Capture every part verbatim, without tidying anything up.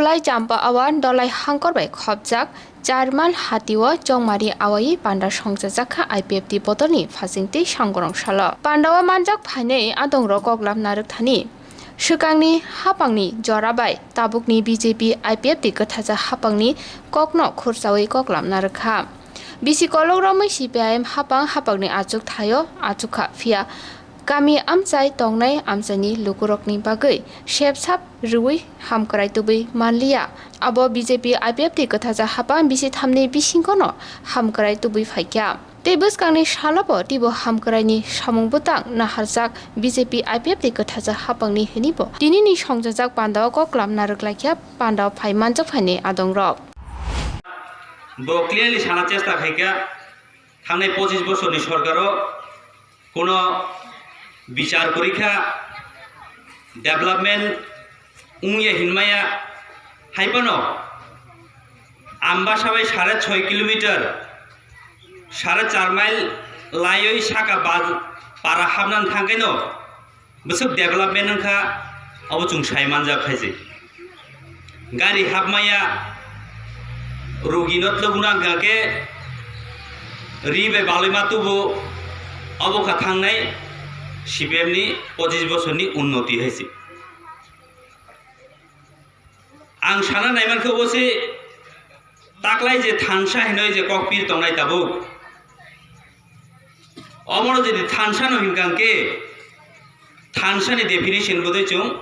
Lai Champa Awan Dolai Hangkor bai khopjak Charmal Hatio Chongmari awai panda songchajak kha I P F T bodolni phasing tei sangorong salo. Pandao manjak phainai adongrok koklam narwk thani. Swkangni hapangni jora bai tabukni B J P I P F T kwthaja hapangni kokno khurchawi koklam narwk kha. Bisi kolok romwi C P I M hapang hapangni achuk thaio achuk kha, phiya kami amchai tongnai amchaini lukurokni bagwi sep sap rwui hamkrai tubui manliya. Abo B J P I P F T kwthaja hapang bisi thamni bisingono hamkrai tubui phaikha. Tei bwskangni salobo teibo hamkraini samung bwtang naharjak B J P I P F T kwthaja hapangni hwnwibo tinini songjajak pandao koklam narwk laikha, pandao phai manjak phainai adongrok. Bo clearly sana chesta khaikha, thangnai pochis bosorni sorkaro kuno bichar kwrwi kha, development wngya hinmaya, hai phano Ambasa bai sare soi kilometer, sare char mile laiwi saka baj-, para hapnani thangkhaino bwswk development wngkha, abo chwng sai manjak khaisi. Gari hapmaya, rugino twlwkno wngkha khe ri bai balwi ma tubu, abo kha thangnai C P M ni pochis bosorni unnoti haisi. Ang sana naimankha obo se taklai je thansa hinwi je kokpir tongnai tabuk. Omono jodi thansa no hinkha hwnkhe thansa ni definition bodoi chwng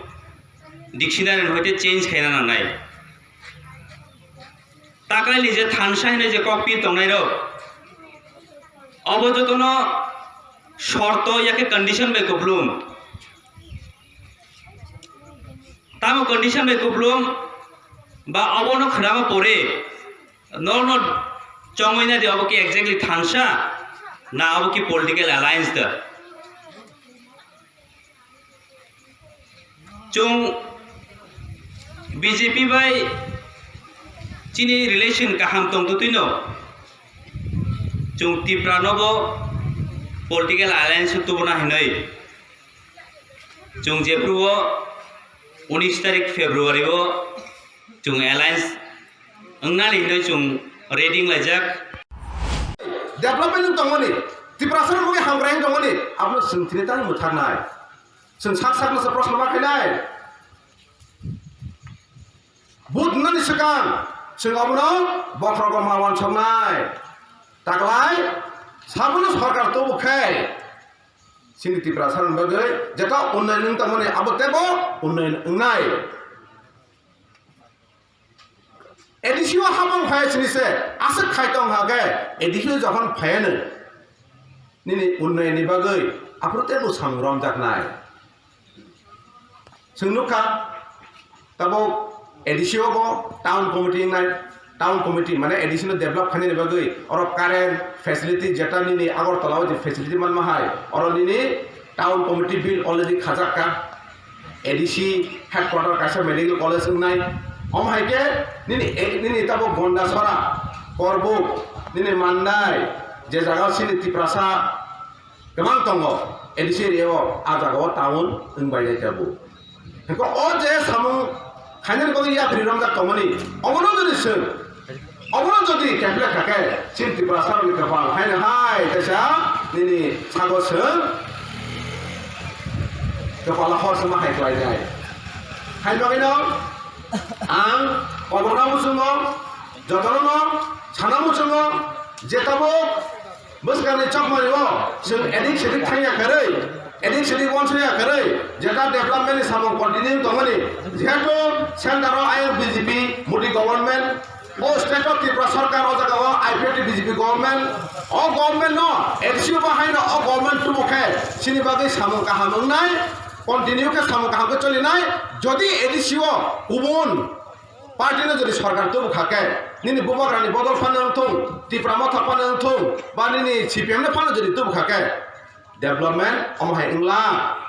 dictionary ni hoite change khaina nangnai. Taklai ni je thansa hinwi je kokpir tongnai rok, obo jotono shorto yakhe condition bai kuplung. Tamo condition bai kuplung ba obono khwnama pore norno chongwi nadi obo ki exactly thansa na obo ki political alliance da. Chwng B J P bai chini relation kaham tongtwtwino chwng Tipra nobo political alliance tubuna hinwi. Chwng jephru o unis tarik February o chwng alliance wngnani hinwi chwng ready wnglaijak. Development wng tongmani, Tiprasa rok hamkrai wng tongmani, abono chwng tini tang mwthaknai. Chwng sak sakno se proshno ma khainai. Vote wngnani swkang chwng abono bokhorogo ma wansoknai. Taklai sabono sorkar tubu khe chini Tiprasa rokni bagwi jeta unnayon wng tongmani abo teibo unnayon wngnai. A D C o habang phai chini se aswk khai tong ha khe A D C o jokhon phai nw nini unnayonni bagwi aphuru teibo samung romjaknai. Chwng nukha, tabuk A D C o bo town committee wngnai, town committee mane A D C no develop khainani bagwi oro current facility jeta nini Agartala o je facility manma hai, oro nini town committee bill already khajak kha, A D C headquarter kaisa medical college wngnai, omo hai khe nini, nini tabuk Gondasora, Korbuk, nini Mandai, je jaga o chini Tiprasa kwbang tongo, A D C area o, a jaga o town wng bai nai tabuk. Hwnkhe o je samung khainani bagwi yapri romjak tongmani, obono jodi chwng, obono jodi kepilak kha khe, chini Tiprasa rokni kwpal haino hai kaisa nini sago chwng kwpala hor se ma hai khlai nai. Hai bagwino ang koborno muchungo, jotono sana muchungo, je tabuk bwskangni chokmani o chwng edik sedik thangya kharwi, edik sedik wansukya kharwi, jeta development ni samung continue tongmani, jehetu center o ayang B J P Modi government, o state o Tripura sarkar o jaga o I P F T B J P government, o government no A D C o bahai no o government tubu khe chini bagwi samung kaham wngnai, continue khe samung kaham khe cholinai, jodi A D C o kubun party no jodi sarkar tubu kha khe, nini Bubagrani bodol phano wng thung, Tipra Motha phano wng thung, ba nini C P M no phano jodi tubu kha khe, development omo hai wngla.